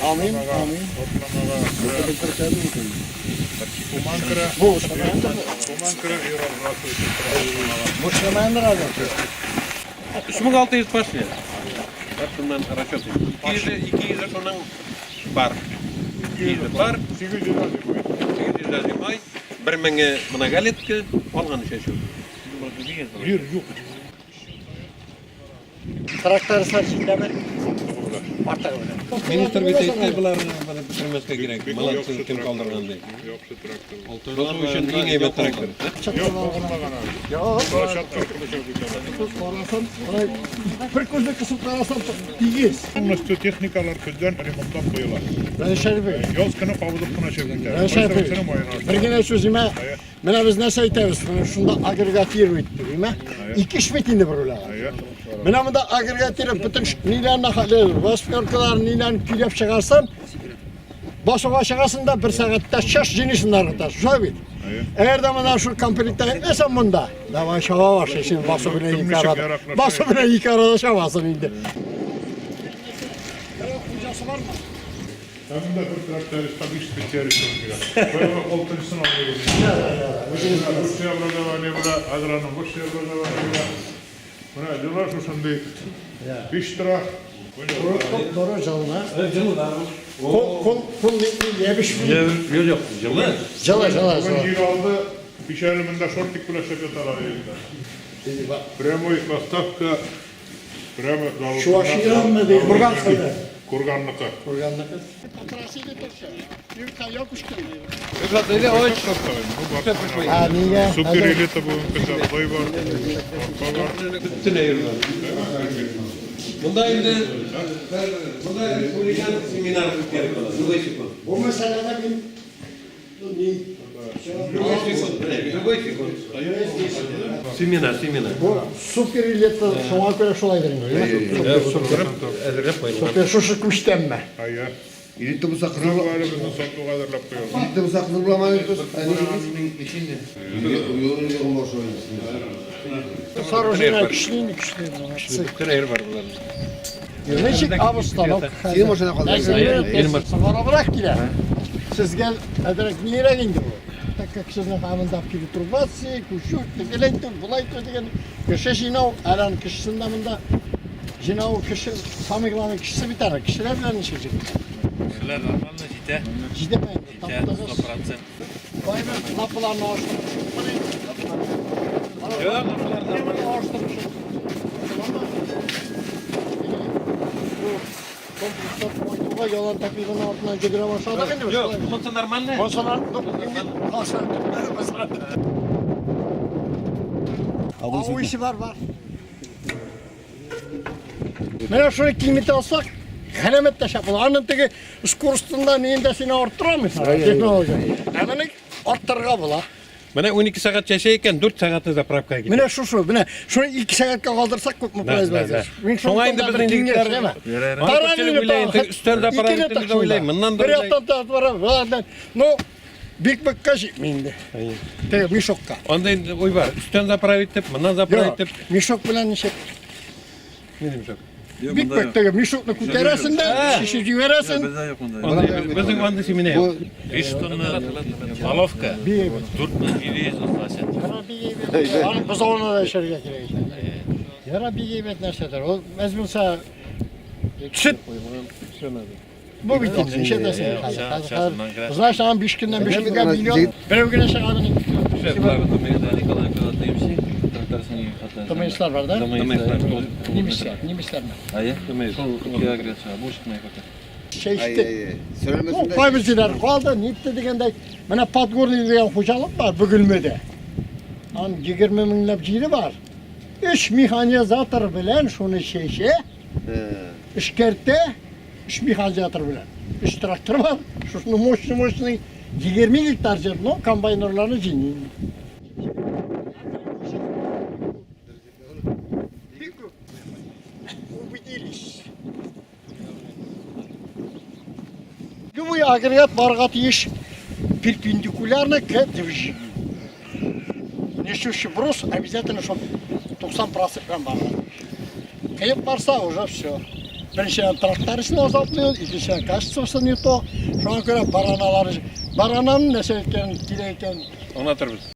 Амин, Ашламага, амин. Ашламага керә. Туман керә. Бу эшләмәгәндер. Туман керә, и разбрасывать керә ашламага. Бу эшләмәгәндер әле. 3600 пошли. Бар шуннан расчет. 200, 200 шуның бар. 200 бар, 800 азимой. 800 азимай, 1000 многолетка, калганы чәчү. Җир юк. Трактористлар җитәме? Артыгы белән. Министр бит әйтте, боларны бетермәскә кирәк. Бик Молодцы, яхшы кем трактор. калдырган ди. Яхшы трактор. Басу өчен иң әйбәт трактор. Юк, булмаган аны. Юк. Площадка кылыча бит аны. Карасам, бер күзне кысып карасам, тигез. Полностью техникалар көздән ремонтлап куела. Рәшәр бей. Яз көне кабызып кына чыгып китә. Рәшәр бей. Кайсы майына. Бер генә сүз имә. Менә без нәрсә әйтәбез? Менә шунда агрегатировать дип, имә. Ике эш бит инде бер уйлаган. Әйе. Менә монда агрегатировать бөтен ниләрне хәле, восьмеркалар ниләрне көйләп чыгарсаң, басуга чыгасың да бер сәгатьтә шаш җыйныйсың да Шулай бит. Әйе. Әгәр дә менә шул комплектта әйтмәсәң монда, давай чаба башлыйсың, басу белән ике Ничек арада. яраклаша Басу белән ике арада чабасың инде. Хуҗасы бармы? Hem de bir тракториста биш специалист кирәк. Бер алтынчысын алып. Русия образование белән, хәзер аның высшее образование белән. Менә дела шушындый. Биш тора. Doğru canına. Kol kol kol yemiş mi? Юк, юк, җылы. Cala cala Бүген cala. җир алды, бишәре монда шортик белән эшләп яталар инде. Прямой поставка прямо заводтан. Чувашиян mı değil? Kurgan kızı. Курганныкы. Kurganlı kız. Ha niye? Супер элита бүген көндә бай бар, арпа бар. Бөтенләй йөргән. Монда инде монда республикан семинар үткәреп була. Другой секунд. Bu meselede bir Другой секунд, другой секунд. Семинар, семинар. Bu super ileti şoňa görä şolay derin. Super. Әзерләп куйган. Super şu şu kuştenme. Әйе. Илитте булса Бу кызыл, әле безнең сатуга әзерләп куялар. илитте булса кызыл буламы дус? Юлын югын баш Sarhoşuna kişiliğini kişiliğini. Бөтен бар булар. Ничек августтан Синең машина калды. Сарабрак килә. Сезгә әзрәк нирәк инде бу. Так как сезнең һаманда перетрубация, күчү, тегеләй итү, болай итү дигән кеше җыйнау, әлән кешесен дә монда җыйнау кеше, самый главный кешесе бит әле. Кешеләр белән ничек җитә? Кешеләр нормально җитә. Җитәме инде? Җитә, Таптыгыз. 100%. Кайбер лапаларны аштырып. Юк, Аштырып. Комплекста кайтуга ялан тәпигенең артыннан йөгерә башладык инде. Юк, монсы нормально. Монсалар, Аву işi var var. Менә шуны киметә алсак, галәмәт тә шәп була. Аның теге скоростында нинди сине арттырамыйсың? Технология. Ә моны арттырырга була. Менә 12 сәгать чәчә икән, 4 сәгатьне заправка китә. Менә шушы, менә шуны 2 сәгатькә калдырсак күпме Да, производитель. да, да. Шуңа инде безнең егетләр Аны уйлый, өстәл заправка итеп уйлый, моннан да Бер уйлый. яктан та бара, болардан. Ну, бик биккә җитми инде. Теге мешокка. Анда инде уй бар. Өстән заправить итеп, моннан заправить Юк, итеп. мешок белән ничек? Ни дим шок? Бик бик теге мешокны күтәрәсең дә, шешеп җибәрәсең. Бездә юк монда. Безнең анда семинар юк. 5 тонна головка 4700 отласят. Яра бик әйбәт. Аны бозауны да эчәргә кирәк икән. Яра бик әйбәт нәрсәдер. Ул әз булса сөт. Бу бит инде ничәдәсең хәзер. Знаешь, аны 5 көннән 5 көнгә миллион берәү генә чыгады. ТМСлар бар да? Немецләр, немецләрме? Чәчте. Ну, кайбер җирләр калды, нитте дигәндәй. Менә Подгорный дигән хуҗалык бар Бөгелмәдә. Аның 20 меңләп җире бар. Өч механизатор белән шуны чәчә, эшкәртә, өч механизатор белән. Өч трактор бар, шушыны мощный-мощный 20 гектар җир, но комбайнерларны җыйный. Убедились. Любой агрегат барга тиеш перпендикулярно к движению. Несущий брус обязательно, чтобы 90% белән барган. Кыеп барса, уже все. Беренчедән трактористны азаплый, икенчедән качествосы не то. Шуңа күрә бараналар, барананың нәрсә икәнен, кирәк икәнен Аңлатырбыз.